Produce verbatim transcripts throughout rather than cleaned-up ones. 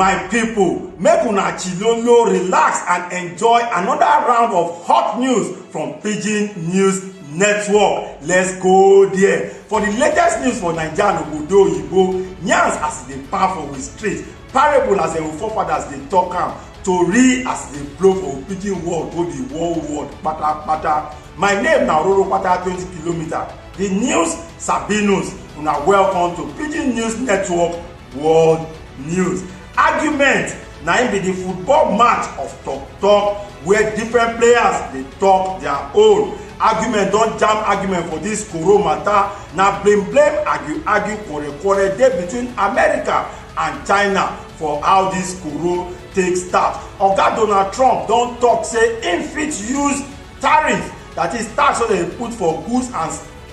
My people, make una chilolo, relax and enjoy another round of hot news from Pidgin News Network. Let's go there. For the latest news for Naija and Obodo Oyibo, yarns as e dey pound for we street, parable as our forefathers dey talk am, tori as e dey blow for pidgin world go the whole world patapata. My name na Ororo Pata twenty kilometer. The news sabi news. Una welcome to Pidgin News Network World News. Argument na im be the football match of talk talk where different players dey talk their own. Argument don jam argument for this koro matter. Na blame blame, argue argue, quarrel quarrel dey between America and China for how this koro take start. Oga Donald Trump don talk say im fit use tariff, that is tax wey dem put for goods and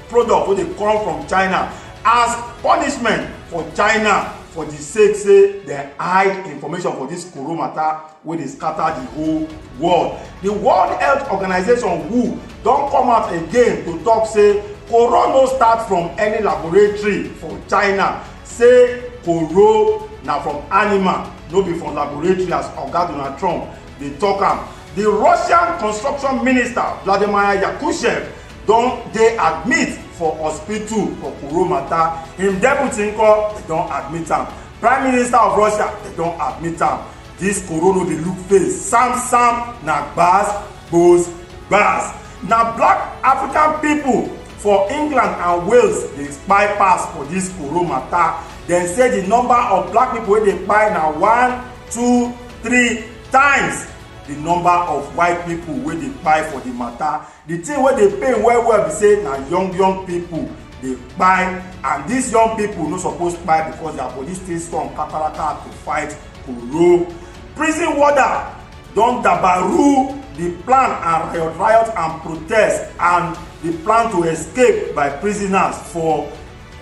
product wey dey come from China, as punishment for China for the sake say dem hide information for this koro matter wey dey scatter the whole world. The World Health Organization, who, don come out again to talk say koro no start from any laboratory for China, say koro na from animal, no be from laboratory as Oga Donald Trump dey talk am. The Russian construction minister Vladimir Yakushev don dey admit for hospital for koro matter. Im deputy nko, dem don admit am. Prime Minister of Russia, dem don admit am. This koro no dey look face. Sam sam na gbas gbos gbas. Na black African people for England and Wales dey kpai pass for this koro matter. Dem say the number of black people wey dey kpai na one, two, three times the number of white people wey dey kpai for the matter. The thing wey dey pain well well be say na young young people dey kpai, and these young people no suppose kpai because their body still strong kakaraka to fight koro. Prison warder don dabaru the plan and riot riot and protest and the plan to escape by prisoners for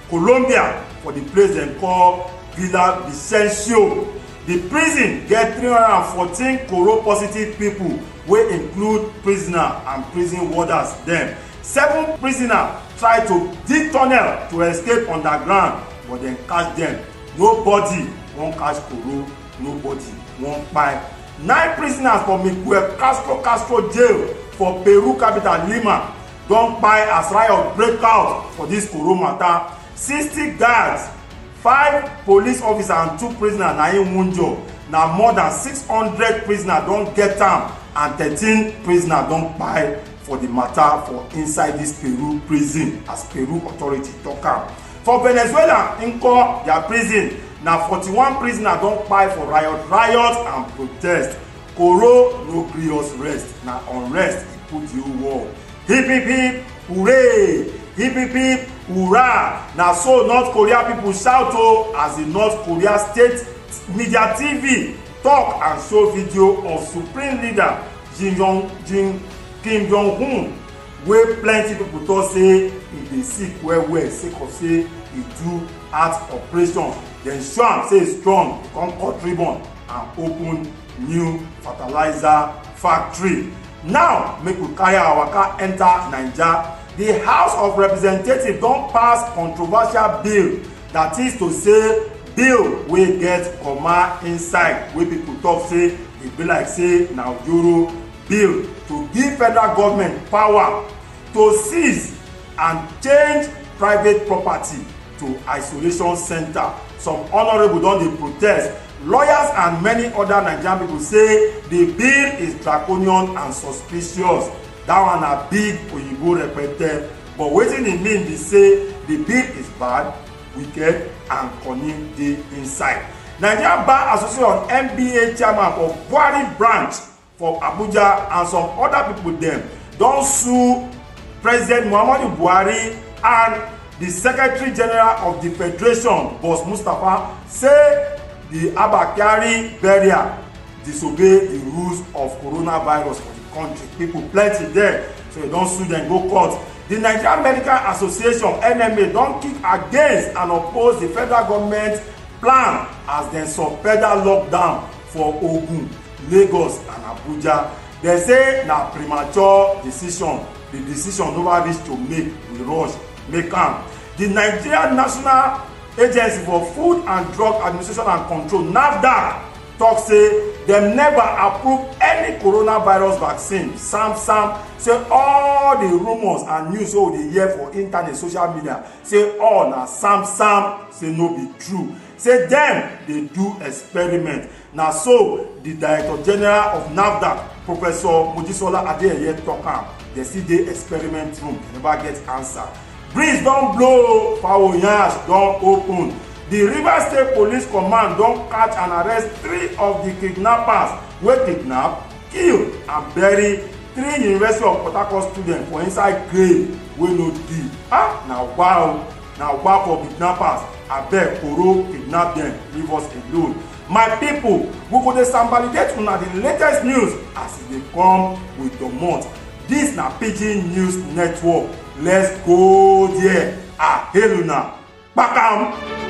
Colombia for the place dem call Villa Vicencio. The prison get three hundred and fourteen koro positive people, wey include prisoner and prison warders dem. Seven prisoner try to dig tunnel to escape underground, but dem catch dem. Nobody wan catch koro, nobody wan kpai. Nine prisoners for Miguel Castro Castro jail for Peru capital Lima don kpai as riot break out for this koro matter. Sixty guards, five police officers and two prisoners na im wunjure. Na more than six hundred prisoners don get am and thirteen prisoners don kpai for the matter for inside this Peru prison, as Peru authority talk am. For Venezuela nko, their prison na forty-one prisoners don kpai for riot riot and protest. Koro no gree us rest, na unrest e put the whole world. Hip hip hip, hooray! Hip hip hip, hurrah! Na so North Korea people shout o, as the North Korea state media T V talk and show video of supreme leader Jin Jong Jin Kim Jong Un, wey plenty people talk say e dey sick well well sake of say e do heart operation. Dem show am say e strong, e come cut ribbon and open new fertilizer factory. Now make we carry our waka enter Naija. The House of Representatives don pass controversial bill, that is to say bill wey get comma inside, wey people talk say e be like say na Ojoro bill, to give federal government power to seize and change private property to isolation center. Some honourable don dey protest. Lawyers and many other Nigerian people say the bill is draconian and suspicious. That one na big oyibo repete. But wetin e mean be say the bill is bad, wicked and cunning dey inside. Nigeria Bar Association N B A chairman for Gwari branch for Abuja and some other people dem don sue President Muhammadu Buhari and the Secretary General of the Federation, Boss Mustapha, say the Abba Kyari burial disobey the rules of coronavirus for the country. People plenty there, so dem don sue dem go court. The Nigerian Medical Association, N M A, don kick against and oppose the federal government plan as dem subpedal lockdown for Ogun, Lagos and Abuja. Dem say na premature decision. The decision never reach to make, we rush make am. The Nigerian National Agency for Food and Drug Administration and Control, NAFDAC, talk say dem never approve any coronavirus vaccine. Sam Sam say all the rumors and news wey we dey hear for internet, social media, say all na Sam Sam, say no be true, say dem dey do experiment. Na so the Director General of NAFDAC, Professor Mojisola Adeyeye, talk am. Dem still dey experiment room, dem never get answer. Breeze don blow, fowl yansh don open. The Rivers State Police Command don catch and arrest three of the kidnappers wey kidnap, kill and bury three University of Port Harcourt students for inside grave wey no deep. Ah, na wow, na wow for kidnappers. Abeg, koro kidnap dem, leave us alone. My people, we go dey sambalidate una the latest news as e dey come with the month. This na Pidgin News Network. Let's go there. Ah, hail una. Kpakam.